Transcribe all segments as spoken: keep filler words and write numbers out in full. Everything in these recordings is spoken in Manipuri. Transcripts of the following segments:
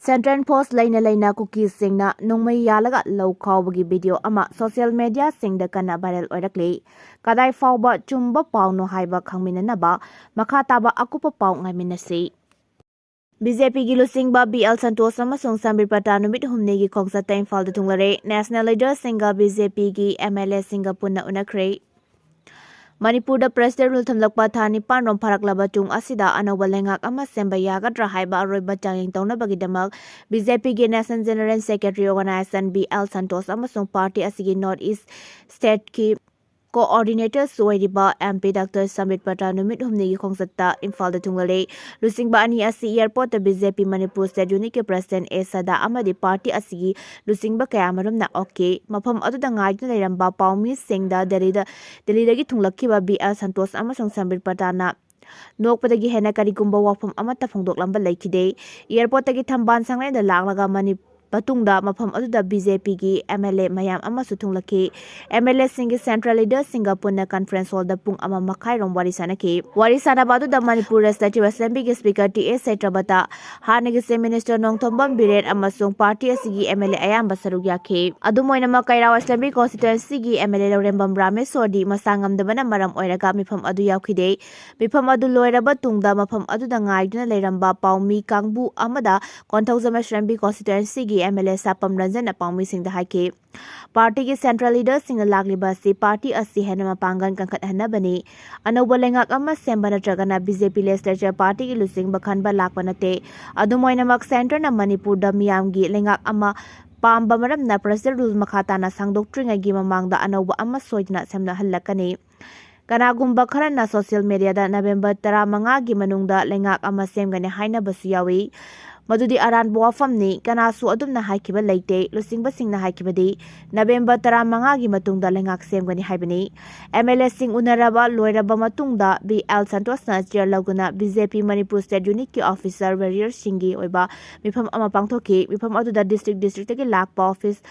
Central Force ꯂꯩꯅ ꯂꯩꯅ ꯀꯨꯀꯤꯁꯤꯡꯅ ꯅꯣꯡꯃꯩ ꯌꯥꯜꯂꯒ ꯂꯧ ꯈꯥꯎꯕꯒꯤ ꯚꯤꯗꯤꯑꯣ ꯑꯃ ꯁꯣꯁꯤꯌꯦꯜ ꯃꯤꯗꯤꯌꯥꯁꯤꯡꯗ ꯀꯟꯅ ꯚꯥꯏꯔꯦꯜ ꯑꯣꯏꯔꯛꯂꯤ꯫ ꯀꯗꯥꯏ ꯐꯥꯎꯕ ꯆꯨꯝꯕ ꯄꯥꯎꯅꯣ ꯍꯥꯏꯕ ꯈꯪꯃꯤꯟꯅꯅꯕ ꯃꯈꯥ ꯇꯥꯕ ꯑꯀꯨꯞꯄ ꯄꯥꯎ ꯉꯥꯏꯃꯤꯟꯅꯁꯤ꯫ ꯕꯤ ꯖꯦ ꯄꯤꯒꯤ ꯂꯨꯆꯤꯡꯕ ꯕꯤ ꯑꯦꯜ ꯁꯟꯇꯣꯁ ꯑꯃꯁꯨꯡ ꯁꯝꯕꯤꯠ ꯄꯇꯥ ꯅꯨꯃꯤꯠ ꯍꯨꯝꯅꯤꯒꯤ ꯈꯣꯡꯆꯠꯇ ꯏꯝꯐꯥꯜꯗ ꯊꯨꯡꯂꯔꯦ꯫ ꯅꯦꯁꯅꯦꯜ ꯂꯤꯗꯔꯁꯤꯡꯒ ꯕꯤ ꯖꯦ ꯄꯤꯒꯤ ꯑꯦꯝ ꯑꯦꯜ ꯑꯦꯁꯤꯡꯒ ꯄꯨꯟꯅ ꯎꯅꯈ꯭ꯔꯦ꯫ ꯃꯅꯤꯄꯨꯔꯗ ꯄ꯭ꯔꯦꯁꯤꯗꯦꯟ ꯔꯨꯜ ꯊꯝꯂꯛꯄ ꯊꯥ ꯅꯤꯄꯥꯟ ꯔꯣꯝ ꯐꯥꯔꯛꯂꯕ ꯇꯨꯡ ꯑꯁꯤꯗ ꯑꯅꯧꯕ ꯂꯩꯉꯥꯛ ꯑꯃ ꯁꯦꯝꯕ ꯌꯥꯒꯗ꯭ꯔꯥ ꯍꯥꯏꯕ ꯑꯔꯣꯏꯕ ꯆꯥꯡꯌꯦꯡ ꯇꯧꯅꯕꯒꯤꯗꯃꯛ ꯕꯤ ꯖꯦ ꯄꯤꯒꯤ national general secretary organisation B L Santosh ꯑꯃꯁꯨꯡ ꯄꯥꯔꯇꯤ ꯑꯁꯤꯒꯤ ꯅꯣꯔꯠ ꯏꯁ ꯁ꯭ꯇꯦꯠꯀꯤ ꯀꯣꯑꯣꯔꯗꯤꯅꯦꯇꯔꯁꯨ ꯑꯣꯏꯔꯤꯕ ꯑꯦꯝ ꯄꯤ ꯗꯥꯛꯇꯔ ꯁꯝꯕꯤꯠ ꯄꯇꯥ ꯅꯨꯃꯤꯠ ꯍꯨꯝꯅꯤꯒꯤ ꯈꯣꯡꯆꯠꯇ ꯏꯝꯐꯥꯜꯗ ꯊꯨꯡꯂꯔꯦ꯫ ꯂꯨꯆꯤꯡꯕ ꯑꯅꯤ ꯑꯁꯤ ꯑꯦꯌꯔꯄꯣꯔꯠꯇ ꯕꯤ ꯖꯦ ꯄꯤ ꯃꯅꯤꯄꯨꯔ ꯁ꯭ꯇꯦꯠ ꯌꯨꯅꯤꯠꯀꯤ ꯄ꯭ꯔꯁꯤꯗꯦꯟ ꯑꯦ ꯁꯗꯥ ꯑꯃꯗꯤ ꯄꯥꯔꯇꯤ ꯑꯁꯤꯒꯤ ꯂꯨꯆꯤꯡꯕ ꯀꯌꯥ ꯑꯃꯔꯣꯝꯅ ꯑꯣꯛꯈꯤ꯫ ꯃꯐꯝ ꯑꯗꯨꯗ ꯉꯥꯏꯗꯨꯅ ꯂꯩꯔꯝꯕ ꯄꯥꯎꯃꯤꯁꯤꯡꯗ ꯗꯦꯜꯂꯤꯗ, ꯗꯦꯜꯂꯤꯗꯒꯤ ꯊꯨꯡꯂꯛꯈꯤꯕ ꯕꯤ ꯑꯦꯜ ꯁꯟꯇꯣꯁ ꯑꯃꯁꯨꯡ ꯁꯝꯕꯤꯠ ꯄꯇꯥꯅ ꯅꯣꯛꯄꯗꯒꯤ ꯍꯦꯟꯅ ꯀꯔꯤꯒꯨꯝꯕ ꯋꯥꯐꯝ ꯑꯃꯠꯇ ꯐꯣꯡꯗꯣꯛꯂꯝꯕ ꯂꯩꯈꯤꯗꯦ꯫ ꯑꯦꯌꯔꯄꯣꯔꯠꯇꯒꯤ ꯊꯝꯕꯥꯜ ꯁꯪꯂꯦꯟꯗ ꯂꯥꯛꯂꯒ ꯃꯅꯤ-, ꯃꯇꯨꯡꯗ ꯃꯐꯝ ꯑꯗꯨꯗ ꯕꯤ ꯖꯦ ꯄꯤꯒꯤ ꯑꯦꯝ ꯑꯦꯜ ꯑꯦ ꯃꯌꯥꯝ ꯑꯃꯁꯨ ꯊꯨꯡꯂꯛꯈꯤ꯫ ꯑꯦꯝ ꯑꯦꯜ ꯑꯦꯁꯤꯡꯒꯤ ꯁꯦꯟꯇ꯭ꯔꯦꯜ ꯂꯤꯗꯔꯁꯤꯡꯒ ꯄꯨꯟꯅ ꯀꯟꯐꯔꯦꯟꯁ ꯍꯣꯜꯗ ꯄꯨꯡ ꯑꯃ ꯃꯈꯥꯏꯔꯣꯝ ꯋꯥꯔꯤ ꯁꯥꯟꯅꯈꯤ꯫ ꯋꯥꯔꯤ ꯁꯥꯟꯅꯕ ꯑꯗꯨꯗ ꯃꯅꯤꯄꯨꯔ ꯂꯦꯖꯤꯁꯂꯦꯇꯤꯚ ꯑꯦꯁꯦꯝꯕ꯭ꯂꯤꯒꯤ ꯁ꯭ꯄꯤꯀꯔ ꯇꯤ ꯑꯦꯁ ꯁꯩꯇ꯭ꯔꯕꯇ, ꯍꯥꯟꯅꯒꯤ ꯆꯤꯐ ꯃꯤꯅꯤꯁꯇꯔ ꯅꯣꯡꯊꯣꯝꯕꯝ ꯕꯤꯔꯦꯟ ꯑꯃꯁꯨꯡ ꯄꯥꯔꯇꯤ ꯑꯁꯤꯒꯤ ꯑꯦꯝ ꯑꯦꯜ ꯑꯦ ꯑꯌꯥꯝꯕ ꯁꯔꯨꯛ ꯌꯥꯈꯤ꯫ ꯑꯗꯨꯝ ꯑꯣꯏꯅꯃꯛ ꯀꯩꯔꯥꯎ ꯑꯦꯁꯦꯝꯕ꯭ꯂꯤ ꯀꯣꯟꯁꯇꯤꯇ꯭ꯋꯦꯟꯁꯤꯒꯤ ꯑꯦꯝ ꯑꯦꯜ ꯑꯦ ꯂꯧꯔꯦꯝꯕꯝ ꯔꯥꯃꯦꯁꯣꯔꯗꯤ ꯃꯁꯥ ꯉꯝꯗꯕꯅ ꯃꯔꯝ ꯑꯣꯏꯔꯒ ꯃꯤꯐꯝ ꯑꯗꯨ ꯌꯥꯎꯈꯤꯗꯦ꯫ ꯃꯤꯐꯝ ꯑꯗꯨ ꯂꯣꯏꯔꯕ ꯇꯨꯡꯗ ꯃꯐꯝ ꯑꯗꯨꯗ ꯉꯥꯏꯗꯨꯅ ꯂꯩꯔꯝꯕ ꯄꯥꯎꯃꯤ ꯀꯥꯡꯕꯨ ꯑꯃꯗ Konthoujam assembly ꯀꯣꯟꯁꯇꯤꯇ꯭ꯋꯦꯟꯁꯤꯒꯤ M L A ꯁꯥꯄꯝ ꯔꯟꯖꯟꯅ ꯄꯥꯎꯃꯤꯁꯤꯡꯗ ꯍꯥꯏꯈꯤ, ꯄꯥꯔꯇꯤꯒꯤ ꯁꯦꯟꯇ꯭ꯔꯦꯜ ꯂꯤꯗꯔꯁꯤꯡꯅ ꯂꯥꯛꯂꯤꯕ ꯑꯁꯤ ꯄꯥꯔꯇꯤ ꯑꯁꯤ ꯍꯦꯟꯅ ꯃꯄꯥꯡꯒꯜ ꯀꯟꯈꯠꯍꯟꯅꯕꯅꯤ꯫ ꯑꯅꯧꯕ ꯂꯩꯉꯥꯛ ꯑꯃ ꯁꯦꯝꯕ ꯅꯠꯇ꯭ꯔꯒꯅ ꯕꯤ ꯖꯦ ꯄꯤ ꯂꯦꯖꯤꯁꯂꯦꯆꯔ ꯄꯥꯔꯇꯤꯒꯤ ꯂꯨꯆꯤꯡꯕ ꯈꯟꯕ ꯂꯥꯛꯄ ꯅꯠꯇꯦ꯫ ꯑꯗꯨꯝ ꯑꯣꯏꯅꯃꯛ ꯁꯦꯟꯇꯔꯅ ꯃꯅꯤꯄꯨꯔꯗ ꯃꯤꯌꯥꯝꯒꯤ ꯂꯩꯉꯥꯛ ꯑꯃ ꯄꯥꯝꯕ ꯃꯔꯝꯅ ꯄ꯭ꯔꯦꯁꯤꯗꯦꯟ ꯔꯨꯜ ꯃꯈꯥ ꯇꯥꯅ ꯁꯥꯡꯗꯣꯛꯇ꯭ꯔꯤꯉꯩꯒꯤ ꯃꯃꯥꯡꯗ ꯑꯅꯧꯕ ꯑꯃ ꯁꯣꯏꯗꯅ ꯁꯦꯝꯅꯍꯜꯂꯛꯀꯅꯤ꯫ ꯀꯅꯥꯒꯨꯝꯕ ꯈꯔꯅ ꯁꯣꯁꯤꯌꯦꯜ ꯃꯤꯗꯤꯌꯥꯗ ꯅꯕꯦꯝꯕꯔ ꯇꯔꯥꯃꯉꯥꯒꯤ ꯃꯅꯨꯡꯗ ꯂꯩꯉꯥꯛ ꯑꯃ ꯁꯦꯝꯒꯅꯤ ꯍꯥꯏꯅꯕꯁꯨ ꯌꯥꯎꯏ꯫ ꯃꯗꯨꯗꯤ ꯑꯔꯥꯟꯕ ꯋꯥꯐꯝꯅꯤ꯫ ꯀꯅꯥꯁꯨ ꯑꯗꯨꯝꯅ ꯍꯥꯏꯈꯤꯕ ꯂꯩꯇꯦ꯫ ꯂꯨꯆꯤꯡꯕꯁꯤꯡꯅ ꯍꯥꯏꯈꯤꯕꯗꯤ ꯅꯕꯦꯝꯕꯔ ꯇꯔꯥꯃꯉꯥꯒꯤ ꯃꯇꯨꯡꯗ ꯂꯩꯉꯥꯛ ꯁꯦꯝꯒꯅꯤ ꯍꯥꯏꯕꯅꯤ꯫ ꯑꯦꯝ ꯑꯦꯜ ꯑꯦꯁꯤꯡ ꯎꯅꯔꯕ ꯂꯣꯏꯔꯕ ꯃꯇꯨꯡꯗ ꯕꯤ ꯑꯦꯜ ꯁꯟꯇꯣꯁꯅ ꯆꯤꯌꯔ ꯂꯧꯗꯨꯅ ꯕꯤ ꯖꯦ ꯄꯤ ꯃꯅꯤꯄꯨꯔ ꯁ꯭ꯇꯦꯠ ꯌꯨꯅꯤꯠꯀꯤ ꯑꯣꯐꯤꯁꯔ ꯋꯥꯔꯤꯌꯔꯁꯤꯡꯒꯤ ꯑꯣꯏꯕ ꯃꯤꯐꯝ ꯑꯃ ꯄꯥꯡꯊꯣꯛꯈꯤ꯫ ꯃꯤꯐꯝ ꯑꯗꯨꯗ ꯗꯤꯁꯇ꯭ꯔꯤꯛ ꯗꯤꯁꯇ꯭ꯔꯤꯛꯇꯒꯤ ꯂꯥꯛꯄ ꯑꯣꯐꯤꯁ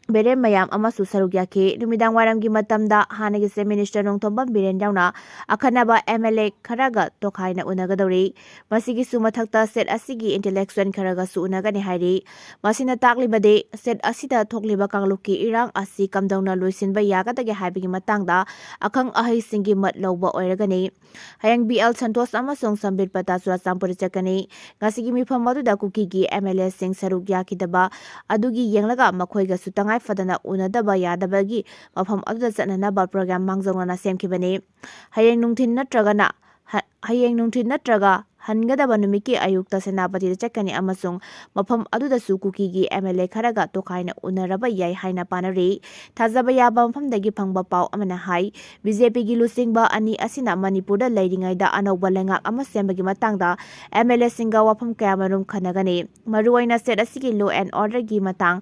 ꯕꯦꯔꯦꯟ ꯃꯌꯥꯝ ꯑꯃꯁꯨ ꯁꯔꯨꯛ ꯌꯥꯈꯤ꯫ ꯅꯨꯃꯤꯗꯥꯡ ꯋꯥꯏꯔꯝꯒꯤ ꯃꯇꯝꯗ ꯍꯥꯟꯅꯒꯤ Chief Minister ꯅꯣꯡꯊꯣꯝꯕꯝ ꯕꯤꯔꯦꯟ ꯌꯥꯎꯅ ꯑꯈꯟꯅꯕ M L A ꯈꯔꯒ ꯇꯣꯈꯥꯏꯅ ꯎꯅꯒꯗꯧꯔꯤ꯫ ꯃꯁꯤꯒꯤꯁꯨ ꯃꯊꯛꯇ state ꯑꯁꯤꯒꯤ intellectual ꯈꯔꯒꯁꯨ ꯎꯅꯒꯅꯤ ꯍꯥꯏꯔꯤ꯫ ꯃꯁꯤꯅ ꯇꯥꯛꯂꯤꯕꯗꯤ state ꯑꯁꯤꯗ ꯊꯣꯛꯂꯤꯕ ꯀꯥꯡꯂꯨꯞꯀꯤ ꯏꯔꯥꯡ ꯑꯁꯤ ꯀꯝꯗꯧꯅ ꯂꯣꯏꯁꯤꯟꯕ ꯌꯥꯒꯗꯒꯦ ꯍꯥꯏꯕꯒꯤ ꯃꯇꯥꯡꯗ ꯑꯈꯪ ꯑꯍꯩꯁꯤꯡꯒꯤ ꯃꯠ ꯂꯧꯕ ꯑꯣꯏꯔꯒꯅꯤ꯫ ꯍꯌꯦꯡ B L ꯁꯟꯇꯣꯁ ꯑꯃꯁꯨꯡ ꯁꯝꯕꯤꯠ ꯄꯇꯥ ꯆꯨꯔꯥꯆꯥꯟꯄꯨꯔꯗ ꯆꯠꯀꯅꯤ꯫ ꯉꯁꯤꯒꯤ ꯃꯤꯐꯝ ꯑꯗꯨꯗ ꯀꯨꯀꯤꯒꯤ M L A ꯁꯤꯡ ꯁꯔꯨꯛ ꯌꯥꯈꯤꯗꯕ ꯑꯗꯨꯒꯤ ꯌꯦꯡꯂꯒ ꯃꯈꯣꯏꯒꯁꯨ ꯇꯉꯥꯏ ꯐꯗꯅ ꯎꯅꯗꯕ ꯌꯥꯗꯕꯒꯤ ꯃꯐꯝ ꯑꯗꯨꯗ ꯆꯠꯅꯅꯕ program ꯃꯥꯡꯖꯧꯅꯅ ꯁꯦꯝꯈꯤꯕꯅꯤ꯫ ꯍꯌꯦꯡ ꯅꯨꯡꯊꯤꯜ ꯅꯠꯇ꯭ꯔꯒꯅ ꯍ-, ꯍꯌꯦꯡ ꯅꯨꯡꯊꯤꯜ ꯅꯠꯇ꯭ꯔꯒ ꯍꯟꯒꯗꯕ ꯅꯨꯃꯤꯠꯀꯤ ꯑꯌꯨꯛꯇ ꯁꯦꯅꯥꯄꯇꯤꯗ ꯆꯠꯀꯅꯤ ꯑꯃꯁꯨꯡ ꯃꯐꯝ ꯑꯗꯨꯗꯁꯨ ꯀꯨꯀꯤꯒꯤ M L A ꯈꯔꯒ ꯇꯣꯈꯥꯏꯅ ꯎꯅꯔꯕ ꯌꯥꯏ ꯍꯥꯏꯅ ꯄꯥꯅꯔꯤ꯫ ꯊꯥꯖꯕ ꯌꯥꯕ ꯃꯐꯝꯗꯒꯤ ꯐꯪꯕ ꯄꯥꯎ ꯑꯃꯅ ꯍꯥꯏ, B J P ꯒꯤ ꯂꯨꯆꯤꯡꯕ ꯑꯅꯤ ꯑꯁꯤꯅ ꯃꯅꯤꯄꯨꯔꯗ ꯂꯩꯔꯤꯉꯩꯗ ꯑꯅꯧꯕ ꯂꯩꯉꯥꯛ ꯑꯃ ꯁꯦꯝꯕꯒꯤ ꯃꯇꯥꯡꯗ M L A ꯁꯤꯡꯒ ꯋꯥꯐꯝ ꯀꯌꯥꯃꯔꯨꯝ ꯈꯟꯅꯒꯅꯤ꯫ ꯃꯔꯨꯑꯣꯏꯅ state ꯑꯁꯤꯒꯤ law and order ꯒꯤ ꯃꯇꯥꯡ,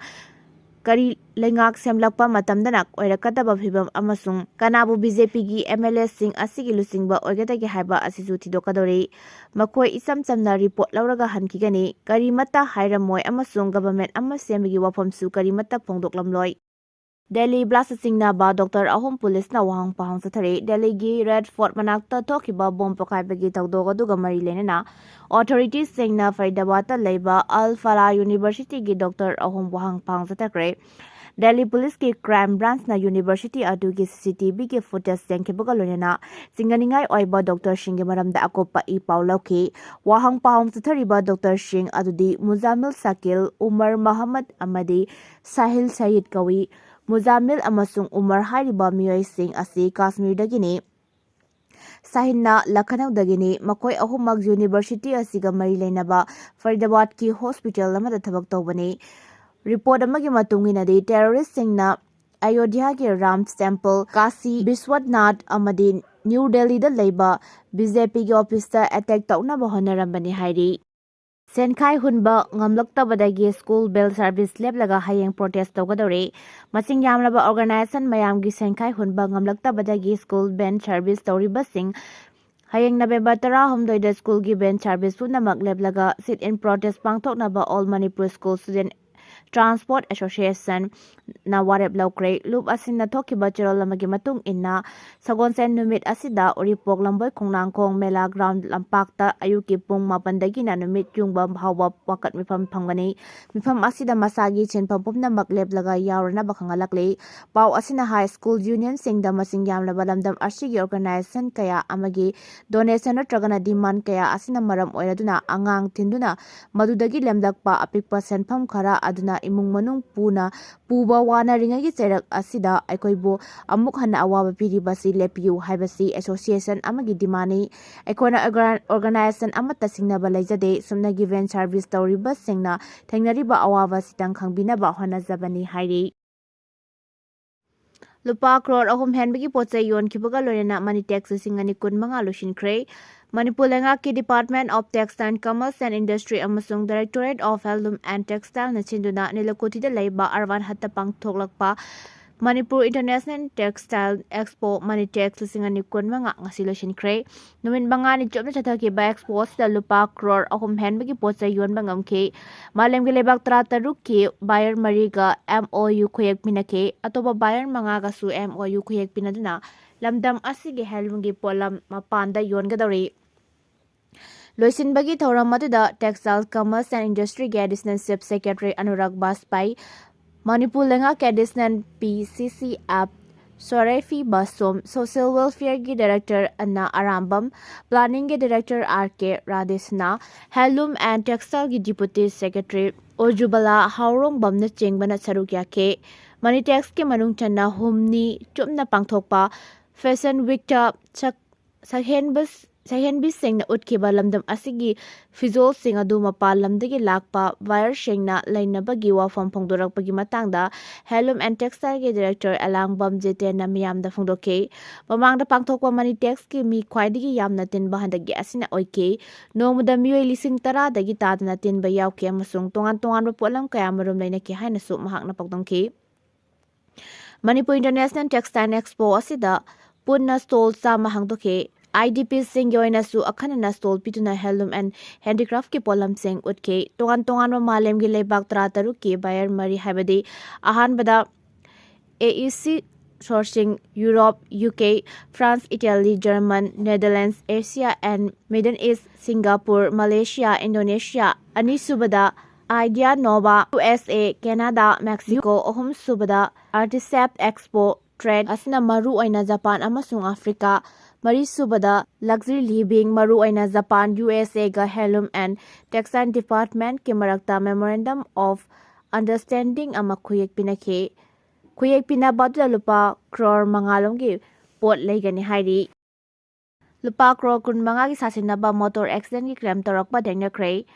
ꯀꯔꯤ ꯂꯩꯉꯥꯛ ꯁꯦꯝꯂꯛꯄ ꯃꯇꯝꯗꯅ ꯑꯣꯏꯔꯛꯀꯗꯕ ꯐꯤꯕꯝ ꯑꯃꯁꯨꯡ ꯀꯅꯥꯕꯨ B J P ꯒꯤ M L A ꯁꯤꯡ ꯑꯁꯤꯒꯤ ꯂꯨꯆꯤꯡꯕ ꯑꯣꯏꯒꯗꯒꯦ ꯍꯥꯏꯕ ꯑꯁꯤꯁꯨ ꯊꯤꯗꯣꯛꯀꯗꯧꯔꯤ꯫ ꯃꯈꯣꯏ ꯏꯆꯝ ꯆꯝꯅ report ꯂꯧꯔꯒ ꯍꯟꯈꯤꯒꯅꯤ, ꯀꯔꯤꯃꯠꯇ ꯍꯥꯏꯔꯝꯃꯣꯏ ꯑꯃꯁꯨꯡ government ꯑꯃ ꯁꯦꯝꯕꯒꯤ ꯋꯥꯐꯝꯁꯨ ꯀꯔꯤꯃꯠꯇ ꯐꯣꯡꯗꯣꯛꯂꯝꯂꯣꯏ꯫ ꯗꯦꯜꯂꯤ blast ꯆꯤꯡꯅꯕ doctor ꯑꯍꯨꯝ ꯄꯨꯂꯤꯁꯅ ꯋꯥꯍꯪ ꯄꯥꯎꯍꯪ ꯆꯠꯊꯔꯤ꯫ ꯗꯦꯜꯂꯤꯒꯤ Red Fort ꯃꯅꯥꯛꯇ ꯊꯣꯛꯈꯤꯕ bomb ꯄꯣꯈꯥꯏꯕꯒꯤ ꯊꯧꯗꯣꯛ ꯑꯗꯨꯒ ꯃꯔꯤ ꯂꯩꯅꯅ authorities ꯁꯤꯡꯅ ꯐꯔꯤꯗꯥꯕꯥꯗꯇ ꯂꯩꯕ Al Falah University ꯒꯤ doctor ꯑꯍꯨꯝ ꯋꯥꯍꯪ ꯄꯥꯎꯍꯪ ꯆꯠꯊꯈ꯭ꯔꯦ꯫ ꯗꯦꯜꯂꯤ ꯄꯨꯂꯤꯁꯀꯤ crime branch ꯅ university ꯑꯗꯨꯒꯤ C C T V ꯒꯤ footage ꯌꯦꯡꯈꯤꯕꯒ ꯂꯣꯏꯅꯅ ꯆꯤꯡꯅꯅꯤꯡꯉꯥꯏ ꯑꯣꯏꯕ doctor ꯁꯤꯡꯒꯤ ꯃꯔꯝꯗ ꯑꯀꯨꯞꯄ ꯏ ꯄꯥꯎ ꯂꯧꯈꯤ꯫ ꯋꯥꯍꯪ ꯄꯥꯎꯍꯪ ꯆꯠꯊꯔꯤꯕ doctor ꯁꯤꯡ ꯑꯗꯨꯗꯤ ꯃꯨꯖꯥꯃꯤꯜ ꯁꯥꯀꯤꯜ, ꯎꯃꯔ ꯃꯍꯃꯗ ꯑꯃꯗꯤ ꯁꯥꯍꯤꯜ ꯁꯌꯤꯗ ꯀꯧꯏ꯫ ꯃꯨꯖꯥꯃꯤꯜ ꯑꯃꯁꯨꯡ ꯎꯃꯔ ꯍꯥꯏꯔꯤꯕ ꯃꯤꯑꯣꯏꯁꯤꯡ ꯑꯁꯤ ꯀꯥꯁꯃꯤꯔꯗꯒꯤꯅꯤ꯫ ꯁꯥꯍꯤꯟꯅ ꯂꯈꯅꯧꯗꯒꯤꯅꯤ꯫ ꯃꯈꯣꯏ ꯑꯍꯨꯝꯃꯛ university ꯑꯁꯤꯒ ꯃꯔꯤ ꯂꯩꯅꯕ ꯐꯔꯤꯗꯥꯕꯥꯗꯀꯤ hospital ꯑꯃꯗ ꯊꯕꯛ ꯇꯧꯕꯅꯤ꯫ Report ꯑꯃꯒꯤ ꯃꯇꯨꯡ ꯏꯟꯅꯗꯤ, terrorist ꯁꯤꯡꯅ ꯑꯌꯣꯙ꯭ꯌꯥꯒꯤ ꯔꯥꯝ temple, ꯀꯥꯁꯤ ꯕꯤꯁ꯭ꯋꯅꯥꯊ ꯑꯃꯗꯤ ꯅ꯭ꯌꯨ ꯗꯦꯜꯂꯤꯗ ꯂꯩꯕ B J P ꯒꯤ office ꯇ attack ꯇꯧꯅꯕ ꯍꯣꯠꯅꯔꯝꯕꯅꯤ ꯍꯥꯏꯔꯤ꯫ ꯁꯦꯟꯈꯥꯏ ꯍꯨꯟꯕ ꯉꯝꯂꯛꯇꯕꯗꯒꯤ school van service ꯂꯦꯞꯂꯒ ꯍꯌꯦꯡ protest ꯇꯧꯒꯗꯧꯔꯤ꯫ ꯃꯁꯤꯡ ꯌꯥꯝꯂꯕ organization ꯃꯌꯥꯝꯒꯤ ꯁꯦꯟꯈꯥꯏ ꯍꯨꯟꯕ ꯉꯝꯂꯛꯇꯕꯗꯒꯤ school van service ꯇꯧꯔꯤꯕꯁꯤꯡ ꯍꯌꯦꯡ November ꯇꯔꯥꯍꯨꯝꯗꯣꯏꯗ school ꯒꯤ van service ꯄꯨꯝꯅꯃꯛ ꯂꯦꯞꯂꯒ sit-in protest ꯄꯥꯡꯊꯣꯛꯅꯕ All Manipur School Student Transport Association ꯅ ꯋꯥꯔꯦꯞ ꯂꯧꯈ꯭ꯔꯦ꯫ ꯂꯨꯞ ꯑꯁꯤꯅ ꯊꯣꯛꯈꯤꯕ ꯆꯦꯔꯣꯜ ꯑꯃꯒꯤ ꯃꯇꯨꯡ ꯏꯟꯅ, ꯁꯒꯣꯜꯁꯦꯟ ꯅꯨꯃꯤꯠ ꯑꯁꯤꯗ ꯎꯔꯤꯄꯣꯛ ꯂꯝꯕꯣꯏ ꯈꯣꯡꯅꯥꯡꯈꯣꯡ ꯃꯦꯂꯥ ꯒ꯭ꯔꯥꯎꯟ ꯂꯝꯄꯥꯛꯇ ꯑꯌꯨꯛꯀꯤ ꯄꯨꯡ ꯃꯥꯄꯟꯗꯒꯤꯅ ꯅꯨꯃꯤꯠ ꯌꯨꯡꯕ ꯐꯥꯎꯕ ꯋꯥꯀꯠ ꯃꯤꯐꯝ ꯐꯝꯒꯅꯤ꯫ ꯃꯤꯐꯝ ꯑꯁꯤꯗ ꯃꯁꯥꯒꯤ ꯁꯤꯟꯐꯝ ꯄꯨꯝꯅꯃꯛ ꯂꯦꯞꯂꯒ ꯌꯥꯎꯔꯅꯕ ꯈꯪꯍꯜꯂꯛꯂꯤ꯫ ꯄꯥꯎ ꯑꯁꯤꯅ ꯍꯥꯏ ꯁ꯭ꯀꯨꯜ ꯌꯨꯅꯤꯌꯟꯁꯤꯡꯗ ꯃꯁꯤꯡ ꯌꯥꯝꯂꯕ ꯂꯝꯗꯝ ꯑꯁꯤꯒꯤ ꯑꯣꯔꯒꯅꯥꯏꯖꯦꯁꯟ ꯀꯌꯥ ꯑꯃꯒꯤ ꯗꯣꯅꯦꯁꯟ ꯅꯠꯇ꯭ꯔꯒꯅ ꯗꯤꯃꯥꯟ ꯀꯌꯥ ꯑꯁꯤꯅ ꯃꯔꯝ ꯑꯣꯏꯔꯗꯨꯅ ꯑꯉꯥꯡ ꯊꯤꯟꯗꯨꯅ ꯃꯗꯨꯗꯒꯤ ꯂꯦꯝꯂꯛꯄ ꯑꯄꯤꯛꯄ ꯁꯦꯟꯐꯝ ꯈꯔ ꯑꯗꯨꯅ ꯏꯃꯨꯡ ꯃꯅꯨꯡ ꯄꯨꯅ ꯄꯨꯕ ꯋꯥꯅꯔꯤꯉꯩꯒꯤ ꯆꯩꯔꯛ ꯑꯁꯤꯗ ꯑꯩꯈꯣꯏꯕꯨ ꯑꯃꯨꯛ ꯍꯟꯅ ꯑꯋꯥꯕ ꯄꯤꯔꯤꯕꯁꯤ ꯂꯦꯞꯄꯤꯌꯨ ꯍꯥꯏꯕꯁꯤ ꯑꯦꯁꯣꯁꯤꯌꯦꯁꯟ ꯑꯃꯒꯤ ꯗꯤꯃꯥꯟꯅꯤ꯫ ꯑꯩꯈꯣꯏꯅ ꯑꯣꯔꯒ-, ꯑꯣꯔꯒꯅꯥꯏꯖꯦꯁꯟ ꯑꯃꯠꯇ ꯁꯤꯡꯅꯕ ꯂꯩꯖꯗꯦ꯫ ꯁꯨꯞꯅꯒꯤ ꯚꯦꯟ ꯁꯥꯔꯚꯤꯁ ꯇꯧꯔꯤꯕꯁꯤꯡꯅ ꯊꯦꯡꯅꯔꯤꯕ ꯑꯋꯥꯕꯁꯤꯇꯪ ꯈꯪꯕꯤꯅꯕ ꯍꯣꯠꯅꯖꯕꯅꯤ ꯍꯥꯏꯔꯤ꯫ ꯂꯨꯄꯥ ꯀ꯭ꯔꯣꯔ ꯑꯍꯨꯝ ꯍꯦꯟꯕꯒꯤ ꯄꯣꯠ ꯆꯩ ꯌꯣꯟꯈꯤꯕꯒ ꯂꯣꯏꯅꯅ ꯃꯅꯤ ꯇꯦꯛꯁ ꯂꯤꯁꯤꯡ ꯑꯅꯤ ꯀꯨꯟ ꯃꯉꯥ ꯂꯣꯏꯁꯤꯟꯈ꯭ꯔꯦ꯫ ꯃꯅꯤꯄꯨꯔ ꯂꯩꯉꯥꯛꯀꯤ Department of Textile, Commerce and Industry ꯑꯃꯁꯨꯡ Directorate of Handloom and Textileꯅ ꯁꯤꯟꯗꯨꯅ ꯅꯤꯂꯀꯨꯊꯤꯗ ꯂꯩꯕ ꯑꯔꯕꯥꯟ ꯍꯠꯇ ꯄꯥꯡꯊꯣꯛꯂꯛꯄ ꯃꯅꯤꯄꯨꯔ International Textile Expo ꯃꯅꯤ ꯇꯦꯛꯁ ꯂꯤꯁꯤꯡ ꯑꯅꯤ ꯀꯨꯟ ꯃꯉꯥ ꯉꯁꯤ ꯂꯣꯏꯁꯤꯟꯈ꯭ꯔꯦ꯫ ꯅꯨꯃꯤꯠ ꯃꯉꯥꯅꯤ ꯆꯨꯞꯅ ꯆꯠꯊꯈꯤꯕ ꯑꯦꯛꯁꯄꯣ ꯑꯁꯤꯗ ꯂꯨꯄꯥ ꯀ꯭ꯔꯣꯔ ꯑꯍꯨꯝ ꯍꯦꯟꯕꯒꯤ ꯄꯣꯠ ꯆꯩ ꯌꯣꯟꯕ ꯉꯝꯈꯤ꯫ ꯃꯥꯂꯦꯝꯒꯤ ꯂꯩꯕꯥꯛ ꯇꯔꯥꯇꯔꯨꯛꯀꯤ buyer ꯃꯔꯤꯒ M O U ꯈꯨꯌꯦꯛ ꯄꯤꯅꯈꯤ꯫ ꯑꯇꯣꯞꯄ buyer ꯃꯉꯥꯒꯁꯨ M O U ꯈꯨꯌꯦꯛ ꯄꯤꯅꯗꯨꯅ ꯂꯝꯗꯝ ꯑꯁꯤꯒꯤ handloomꯒꯤ ꯄꯣꯠꯂꯝ ꯃꯄꯥꯟꯗ ꯌꯣꯟꯒꯗꯧꯔꯤ꯫ ꯂꯣꯏꯁꯤꯟꯕꯒꯤ ꯊꯧꯔꯝ ꯑꯗꯨꯗ Textile, Commerce and Industryꯒꯤ Additional Chief Secretary Anurag ꯕꯥꯖꯄꯥꯏ, Manipur ꯂꯩꯉꯥꯛꯀꯤ Additional P C C F ꯁꯣꯔꯦꯐꯤ ꯕꯥꯁꯣꯝ, Social Welfareꯒꯤ Director ꯑꯅꯥ Arambam, Planningꯒꯤ Director R K ꯔꯥꯙꯦꯁꯅꯥ, Handloom and Textileꯒꯤ Deputy Secretary ꯑꯣꯖꯨꯕꯂꯥ ꯍꯥꯎꯔꯣꯡꯕꯝꯅꯆꯤꯡꯕꯅ ꯁꯔꯨꯛ ꯌꯥꯈꯤ꯫ ꯃꯅꯤ ꯇꯦꯛꯁꯀꯤ ꯃꯅꯨꯡ ꯆꯟꯅ ꯍꯨꯝꯅꯤ ꯆꯨꯞꯅ ꯄꯥꯡꯊꯣꯛꯄ Fashion Weekꯇ ꯁꯛ-, ꯁꯛꯍꯦꯟꯕ-, ꯁꯛꯍꯦꯟꯕꯤꯁꯤꯡꯅ ꯎꯠꯈꯤꯕ ꯂꯝꯗꯝ ꯑꯁꯤꯒꯤ ꯐꯤꯖꯣꯜꯁꯤꯡ ꯑꯗꯨ ꯃꯄꯥꯟ ꯂꯝꯗꯒꯤ ꯂꯥꯛꯄ buyerꯁꯤꯡꯅ ꯂꯩꯅꯕꯒꯤ ꯋꯥꯐꯝ ꯐꯣꯡꯗꯣꯔꯛꯄꯒꯤ ꯃꯇꯥꯡꯗ Handloom and Textileꯒꯤ Director ꯑꯦꯂꯥꯡꯕꯝ ꯖꯤꯇꯦꯟꯅ ꯃꯤꯌꯥꯝꯗ ꯐꯣꯡꯗꯣꯛꯈꯤ꯫ ꯃꯃꯥꯡꯗ ꯄꯥꯡꯊꯣꯛꯄ ꯃꯅꯤ ꯇꯦꯛꯁꯀꯤ ꯃꯤ ꯈ꯭ꯋꯥꯏꯗꯒꯤ ꯌꯥꯝꯅ ꯇꯤꯟꯕ ꯍꯟꯗꯛꯀꯤ ꯑꯁꯤꯅ ꯑꯣꯏꯈꯤ꯫ ꯅꯣꯡꯃꯗ ꯃꯤꯑꯣꯏ ꯂꯤꯁꯤꯡ ꯇꯔꯥꯗꯒꯤ ꯇꯥꯗꯅ ꯇꯤꯟꯕ ꯌꯥꯎꯈꯤ ꯑꯃꯁꯨꯡ ꯇꯣꯉꯥꯟ ꯇꯣꯉꯥꯟꯕ ꯄꯣꯠꯂꯝ ꯀꯌꯥꯃꯔꯨꯝ ꯂꯩꯅꯈꯤ ꯍꯥꯏꯅꯁꯨ ꯃꯍꯥꯛꯅ ꯄꯥꯎꯗꯝꯈꯤ꯫ ꯃꯅꯤꯄꯨꯔ International Textile Expo ꯑꯁꯤꯗ ꯄꯨꯟꯅ stall ꯆꯥꯝꯃ ꯍꯥꯡꯗꯣꯛꯈꯤ꯫ IDPꯁꯤꯡꯒꯤ ꯑꯣꯏꯅꯁꯨ ꯑꯈꯟꯅꯅ stall ꯄꯤꯗꯨꯅ handloom and handicraftꯀꯤ ꯄꯣꯠꯂꯝꯁꯤꯡ ꯎꯠꯈꯤ꯫ ꯇꯣꯉꯥꯟ ꯇꯣꯉꯥꯟꯕ ꯃꯥꯂꯦꯝꯒꯤ ꯂꯩꯕꯥꯛ ꯇꯔꯥꯇꯔꯨꯛꯀꯤ buyer ꯃꯔꯤ, ꯍꯥꯏꯕꯗꯤ ꯑꯍꯥꯟꯕꯗ AEC sourcing, Europe, UK, France, Italy, German, Netherlands, Asia and Middle East, Singapore, Malaysia, Indonesia, ꯑꯅꯤꯁꯨꯕꯗ Idea Nova, USA, Canada, Mexico, ꯑꯍꯨꯝꯁꯨꯕꯗ Artisapt Expo Trade ꯑꯁꯤꯅ ꯃꯔꯨ ꯑꯣꯏꯅ ꯖꯄꯥꯟ ꯑꯃꯁꯨꯡ ꯑꯐ꯭ꯔꯤꯀꯥ, ꯃꯔꯤꯁꯨꯕꯗ Luxury Living, ꯃꯔꯨ ꯑꯣꯏꯅ ꯖꯄꯥꯟ, USAꯒ handloom and textile departmentꯀꯤ ꯃꯔꯛꯇ memorandum of understanding ꯑꯃ ꯈꯨꯌꯦꯛ ꯄꯤꯅꯈꯤ꯫ ꯈꯨꯌꯦꯛ ꯄꯤꯅꯕ ꯑꯗꯨꯗ ꯂꯨꯄꯥ ꯀ꯭ꯔꯣꯔ ꯃꯉꯥ ꯂꯣꯝꯒꯤ ꯄꯣꯠ ꯂꯩꯒꯅꯤ ꯍꯥꯏꯔꯤ꯫ ꯂꯨꯄꯥ ꯀ꯭ꯔꯣꯔ ꯀꯨꯟꯃꯉꯥꯒꯤ ꯁꯥꯁꯤꯟꯅꯕ motor accidentꯀꯤ claim ꯇꯧꯔꯛꯄ ꯊꯦꯡꯅꯈ꯭ꯔꯦ꯫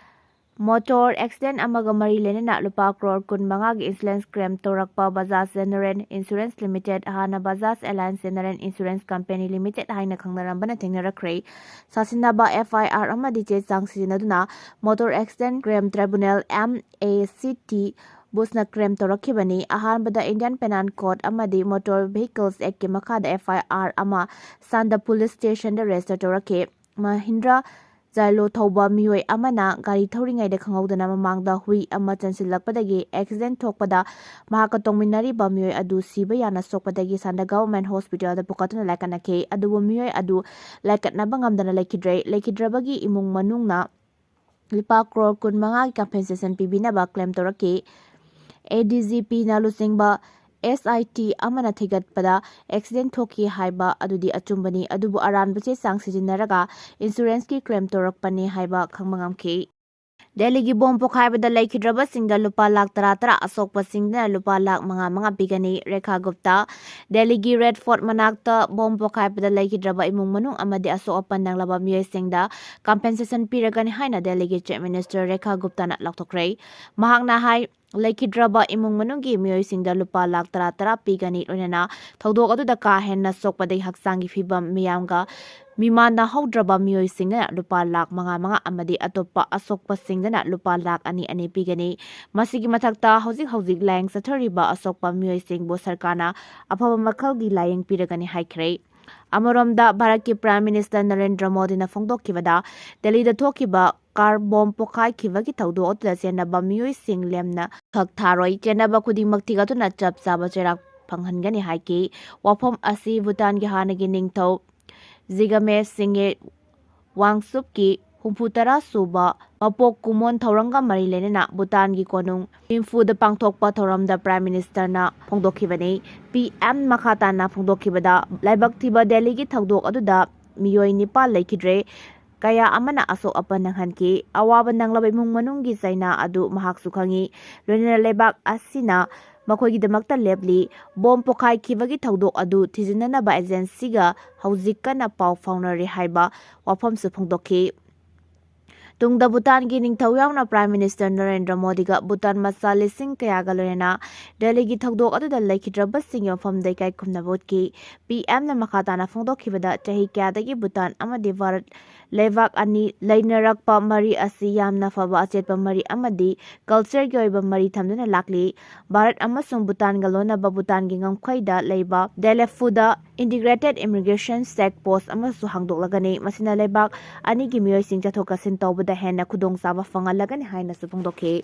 Motor accident ꯑꯃꯒ ꯃꯔꯤ ꯂꯩꯅꯅ ꯂꯨꯄꯥ ꯀ꯭ꯔꯣꯔ ꯀꯨꯟꯃꯉꯥꯒꯤ insurance claim ꯇꯧꯔꯛꯄ Bajaj General Insurance Limited, ꯍꯥꯟꯅ Bajaj Allianz General Insurance Company Limited ꯍꯥꯏꯅ ꯈꯪꯅꯔꯝꯕꯅ ꯊꯦꯡꯅꯔꯛꯈ꯭ꯔꯦ꯫ ꯁꯥꯁꯤꯟꯅꯕ FIR ꯑꯃꯗꯤ ꯆꯦ ꯆꯥꯡ ꯁꯤꯖꯤꯟꯅꯗꯨꯅ Motor Accident Claim Tribunal, MACT, ꯕꯨꯁꯅ claim ꯇꯧꯔꯛꯈꯤꯕꯅꯤ꯫ ꯑꯍꯥꯟꯕꯗ Indian Penal Code ꯑꯃꯗꯤ Motor Vehicles Actꯀꯤ ꯃꯈꯥꯗ FIR ꯑꯃ ꯁꯥꯟꯗ police stationꯗ register ꯇꯧꯔꯛꯈꯤ꯫ ꯃꯍꯤꯟꯗ꯭ꯔ ꯖꯥꯏꯂꯣ ꯊꯧꯕ ꯃꯤꯑꯣꯏ ꯑꯃꯅ ꯒꯥꯔꯤ ꯊꯧꯔꯤꯉꯩꯗ ꯈꯪꯍꯧꯗꯅ ꯃꯃꯥꯡꯗ ꯍꯨꯏ ꯑꯃ ꯆꯦꯟꯁꯤꯜꯂꯛꯄꯗꯒꯤ accident ꯊꯣꯛꯄꯗ ꯃꯍꯥꯛꯀ ꯇꯣꯡꯃꯤꯟꯅꯔꯤꯕ ꯃꯤꯑꯣꯏ ꯑꯗꯨ ꯁꯤꯕ ꯌꯥꯅ ꯁꯣꯛꯄꯗꯒꯤ ꯁꯥꯟꯗ Government Hospitalꯗ ꯄꯨꯈꯠꯇꯨꯅ ꯂꯥꯏꯀꯠꯅꯈꯤ꯫ ꯑꯗꯨꯕꯨ ꯃꯤꯑꯣꯏ ꯑꯗꯨ ꯂꯥꯏꯀꯠꯅꯕ ꯉꯝꯗꯅ ꯂꯩꯈꯤꯗ꯭ꯔꯦ꯫ ꯂꯩꯈꯤꯗ꯭ꯔꯕꯒꯤ ꯏꯃꯨꯡ ꯃꯅꯨꯡꯅ ꯂꯨꯄꯥ ꯀ꯭ꯔꯣꯔ ꯀꯨꯟꯃꯉꯥꯒꯤ compensation ꯄꯤꯕꯤꯅꯕ claim ꯇꯧꯔꯛꯈꯤ꯫ ADGPꯅ ꯂꯨꯆꯤꯡꯕ SIT ꯑꯃꯅ ꯊꯤꯒꯠꯄꯗ accident ꯊꯣꯛꯈꯤ ꯍꯥꯏꯕ ꯑꯗꯨꯗꯤ ꯑꯆꯨꯝꯕꯅꯤ, ꯑꯗꯨꯕꯨ ꯑꯔꯥꯟꯕ ꯆꯦ ꯆꯥꯡ ꯁꯤꯖꯤꯟꯅꯔꯒ insuranceꯀꯤ claim ꯇꯧꯔꯛꯄꯅꯤ ꯍꯥꯏꯕ ꯈꯪꯕ ꯉꯝꯈꯤ꯫ ꯗꯦꯜꯂꯤꯒꯤ bomb ꯄꯣꯈꯥꯏꯕꯗ ꯂꯩꯈꯤꯗ꯭ꯔꯕꯁꯤꯡꯗ ꯂꯨꯄꯥ ꯂꯥꯈ ꯇꯔꯥ ꯇꯔꯥ, ꯑꯁꯣꯛꯄꯁꯤꯡꯗꯅ ꯂꯨꯄꯥ ꯂꯥꯈ ꯃꯉꯥ ꯃꯉꯥ ꯄꯤꯒꯅꯤ꯫ ꯔꯦꯈꯥ ꯒꯨꯞꯇꯥ꯫ ꯗꯦꯜꯂꯤꯒꯤ Red Fort ꯃꯅꯥꯛꯇ bomb ꯄꯣꯈꯥꯏꯕꯗ ꯂꯩꯈꯤꯗ꯭ꯔꯕ ꯏꯃꯨꯡ ꯃꯅꯨꯡ ꯑꯃꯗꯤ ꯑꯁꯣꯛ ꯑꯄꯟ ꯅꯪꯂꯕ ꯃꯤꯑꯣꯏꯁꯤꯡꯗ compensation ꯄꯤꯔꯒꯅꯤ ꯍꯥꯏꯅ ꯗꯦꯜꯂꯤꯒꯤ Chief Minister ꯔꯦꯈꯥ ꯒꯨꯞꯇꯥꯅ ꯂꯥꯎꯊꯣꯛꯈ꯭ꯔꯦ꯫ ꯃꯍꯥꯛꯅ ꯍꯥꯏ, ꯂꯩꯈꯤꯗ꯭ꯔꯕ ꯏꯃꯨꯡ ꯃꯅꯨꯡꯒꯤ ꯃꯤꯑꯣꯏꯁꯤꯡꯗ ꯂꯨꯄꯥ ꯂꯥꯈ ꯇꯔꯥ ꯇꯔꯥ ꯄꯤꯒꯅꯤ, ꯂꯣꯏꯅꯅ ꯊꯧꯗꯣꯛ ꯑꯗꯨꯗ ꯀꯥ ꯍꯦꯟꯅ ꯁꯣꯛꯄꯗꯒꯤ ꯍꯛꯆꯥꯡꯒꯤ ꯐꯤꯕꯝ, ꯃꯤꯌꯥꯝꯒ ꯃꯤꯃꯥꯟꯅꯍꯧꯗ꯭ꯔꯕ ꯃꯤꯑꯣꯏꯁꯤꯡꯗꯅ ꯂꯨꯄꯥ ꯂꯥꯈ ꯃꯉꯥ ꯃꯉꯥ ꯑꯃꯗꯤ ꯑꯇꯣꯞꯄ ꯑꯁꯣꯛꯄꯁꯤꯡꯗꯅ ꯂꯨꯄꯥ ꯂꯥꯈ ꯑꯅꯤ ꯑꯅꯤ ꯄꯤꯒꯅꯤ꯫ ꯃꯁꯤꯒꯤ ꯃꯊꯛꯇ ꯍꯧꯖꯤꯛ ꯍꯧꯖꯤꯛ ꯂꯥꯌꯦꯡ ꯆꯠꯊꯔꯤꯕ ꯑꯁꯣꯛꯄ ꯃꯤꯑꯣꯏꯁꯤꯡꯕꯨ ꯁꯔꯀꯥꯔꯅ ꯑꯐꯕ ꯃꯈꯜꯒꯤ ꯂꯥꯌꯦꯡ ꯄꯤꯔꯒꯅꯤ ꯍꯥꯏꯈ꯭ꯔꯦ꯫ ꯑꯃꯔꯣꯝꯗ, ꯚꯥꯔꯠꯀꯤ Prime Minister ꯅꯔꯦꯟꯗ꯭ꯔ ꯃꯣꯗꯤꯅ ꯐꯣꯡꯗꯣꯛꯈꯤꯕꯗ, ꯗꯦꯜꯂꯤꯗ ꯊꯣꯛꯈꯤꯕ ꯀꯥꯔ ꯕꯣꯝ ꯄꯣꯈꯥꯏꯈꯤꯕꯒꯤ ꯊꯧꯗꯣꯛ ꯑꯗꯨꯗ ꯆꯦꯟꯅꯕ ꯃꯤꯑꯣꯏꯁꯤꯡ ꯂꯦꯝꯅ ꯈꯛ ꯊꯥꯔꯣꯏ꯫ ꯆꯦꯟꯅꯕ ꯈꯨꯗꯤꯡꯃꯛ ꯊꯤꯒꯠꯇꯨꯅ ꯆꯞ ꯆꯥꯕ ꯆꯩꯔꯥꯛ ꯐꯪꯍꯟꯒꯅꯤ ꯍꯥꯏꯈꯤ꯫ ꯋꯥꯐꯝ ꯑꯁꯤ ꯚꯨꯇꯥꯟꯒꯤ ꯍꯥꯟꯅꯒꯤ ꯅꯤꯡꯊꯧ ꯖꯤꯒꯃꯦ ꯁꯤꯡꯉꯦ ꯋꯥꯡꯆꯨꯞꯀꯤ ꯍꯨꯝꯐꯨ ꯇꯔꯥ ꯁꯨꯕ ꯃꯄꯣꯛ ꯀꯨꯝꯑꯣꯟ ꯊꯧꯔꯝꯒ ꯃꯔꯤ ꯂꯩꯅꯅ ꯚꯨꯇꯥꯟꯒꯤ ꯀꯣꯅꯨꯡ ꯊꯤꯝꯐꯨꯗ ꯄꯥꯡꯊꯣꯛꯄ ꯊꯧꯔꯝꯗ Prime Minister ꯅ ꯐꯣꯡꯗꯣꯛꯈꯤꯕꯅꯤ꯫ PM ꯃꯈꯥ ꯇꯥꯅ ꯐꯣꯡꯗꯣꯛꯈꯤꯕꯗ, ꯂꯥꯏꯕꯛ ꯊꯤꯕ ꯗꯦꯜꯂꯤꯒꯤ ꯊꯧꯗꯣꯛ ꯑꯗꯨꯗ ꯃꯤꯑꯣꯏ ꯅꯤꯄꯥꯟ ꯂꯩꯈꯤꯗ꯭ꯔꯦ꯫ ꯀꯌꯥ ꯑꯃꯅ ꯑꯁꯣꯛ ꯑꯄꯟ ꯅꯪꯍꯟꯈꯤ꯫ ꯑꯋꯥꯕ ꯅꯪꯂꯕ ꯏꯃꯨꯡ ꯃꯅꯨꯡꯒꯤ ꯆꯩꯅꯥ ꯑꯗꯨ ꯃꯍꯥꯛꯁꯨ ꯈꯪꯏ꯫ ꯂꯣꯏꯅꯅ ꯂꯩꯕꯥꯛ ꯑꯁꯤꯅ ꯃꯈꯣꯏꯒꯤꯗꯃꯛꯇ ꯂꯦꯞꯂꯤ꯫ ꯕꯣꯝ ꯄꯣꯈꯥꯏꯈꯤꯕꯒꯤ ꯊꯧꯗꯣꯛ ꯑꯗꯨ ꯊꯤꯖꯤꯟꯅꯅꯕ agency ꯒ ꯍꯧꯖꯤꯛ ꯀꯟꯅ ꯄꯥꯎ ꯐꯥꯎꯅꯔꯤ ꯍꯥꯏꯕ ꯋꯥꯐꯝꯁꯨ ꯐꯣꯡꯗꯣꯛꯈꯤ꯫ ꯇꯨꯡꯗ ꯚꯨꯇꯥꯟꯒꯤ ꯅꯤꯡꯊꯧ ꯌꯥꯎꯅ Prime Minister ꯅꯔꯦꯟꯗ꯭ꯔ ꯃꯣꯗꯤꯒ ꯚꯨꯇꯥꯟ ꯃꯆꯥ ꯂꯤꯁꯤꯡ ꯀꯌꯥꯒ ꯂꯣꯏꯅꯅ ꯗꯦꯜꯂꯤꯒꯤ ꯊꯧꯗꯣꯛ ꯑꯗꯨꯗ ꯂꯩꯈꯤꯗ꯭ꯔꯕꯁꯤꯡꯒꯤ ꯃꯐꯝꯗ ꯏꯀꯥꯏ ꯈꯨꯝꯅꯕ ꯎꯠꯈꯤ꯫ PM ꯅ ꯃꯈꯥ ꯇꯥꯅ ꯐꯣꯡꯗꯣꯛꯈꯤꯕꯗ, ꯆꯍꯤ ꯀꯌꯥꯗꯒꯤ ꯚꯨꯇꯥꯟ ꯑꯃꯗꯤ ꯚꯥꯔꯠ ꯂꯩꯕꯥꯛ ꯑꯅꯤ ꯂꯩꯅꯔꯛꯄ ꯃꯔꯤ ꯑꯁꯤ ꯌꯥꯝꯅ ꯐꯕ ꯑꯆꯦꯠꯄ ꯃꯔꯤ ꯑꯃꯗꯤ culture ꯒꯤ ꯑꯣꯏꯕ ꯃꯔꯤ ꯊꯝꯗꯨꯅ ꯂꯥꯛꯂꯤ꯫ ꯚꯥꯔꯠ ꯑꯃꯁꯨꯡ ꯚꯨꯇꯥꯟꯒ ꯂꯣꯟꯅꯕ ꯚꯨꯇꯥꯟꯒꯤ ꯉꯝꯈꯩꯗ ꯂꯩꯕ ꯗꯦꯂꯦꯐꯨꯗ Integrated Immigration Check Post ꯑꯃꯁꯨ ꯍꯥꯡꯗꯣꯛꯂꯒꯅꯤ꯫ ꯃꯁꯤꯅ ꯂꯩꯕꯥꯛ ꯑꯅꯤꯒꯤ ꯃꯤꯑꯣꯏꯁꯤꯡ ꯆꯠꯊꯣꯛ ꯆꯠꯁꯤꯟ ꯇꯧꯕꯗ ꯍꯦꯟꯅ ꯈꯨꯗꯣꯡꯆꯥꯕ ꯐꯪꯍꯜꯂꯒꯅꯤ ꯍꯥꯏꯅꯁꯨ ꯐꯣꯡꯗꯣꯛꯈꯤ꯫